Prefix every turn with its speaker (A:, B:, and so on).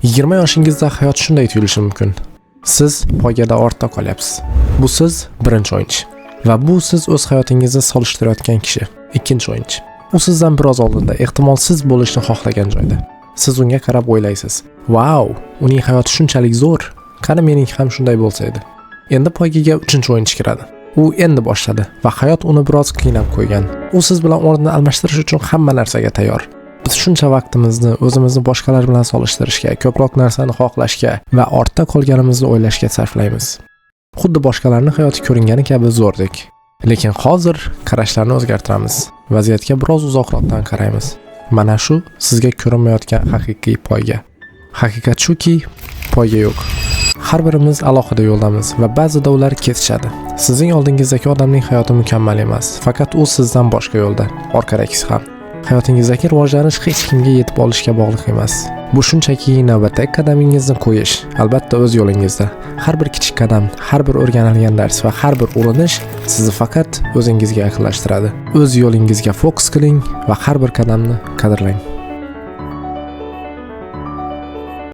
A: 20 yoshingizda hayot shunday tuyulishi mumkin. Siz poygada ortda qolyapsiz. Bu siz, birinchi o'yinchi. Va bu siz o'z hayotingizni solishtirayotgan kishi, ikkinchi o'yinchi. U sizdan biroz oldinda, ehtimol, siz bo'lishni xohlagan joyda. Siz unga qarab o'ylaysiz: "Vau, uning hayoti shunchalik zo'r. Qani mening ham shunday bo'lsa edi." Endi poygaga uchinchi o'yinchi kiradi. U endi boshladi va hayot uni biroz qiynab qo'ygan. U siz bilan o'rnini almashtirish uchun hamma narsaga tayyor. Biz shuncha vaqtimizni o'zimizni boshqalar bilan solishtirishga, ko'proq narsani xohlashga va ortda qolganimizni o'ylashga sarflaymiz. Xuddi boshqalarning hayoti ko'ringani kabi zo'rdek. Lekin hozir qarashlarni o'zgartiramiz. Vaziyatga biroz uzoqroqdan qaraymiz. Mana shu sizga ko'rinmayotgan haqiqiy poyga. Haqiqat shuki, poyga yo'q. Har birimiz alohida yo'ldamiz va ba'zida ular kesishadi. Sizning oldingizdagi odamning hayoti mukammal emas, faqat u sizdan boshqa yo'lda, orqadagisi ham. Hayotingizdagi rivojlanish hech kimga yetib olishga bog'liq emas. Bu shunchaki navbatdagi qadamingizni qo'yish, albatta, o'z yo'lingizda. Har bir kichik qadam, har bir o'rganilgan dars va har bir urinish sizni faqat o'zingizga yaqinlashtiradi. O'z yo'lingizga fokus qiling va har bir qadamni qadrlang.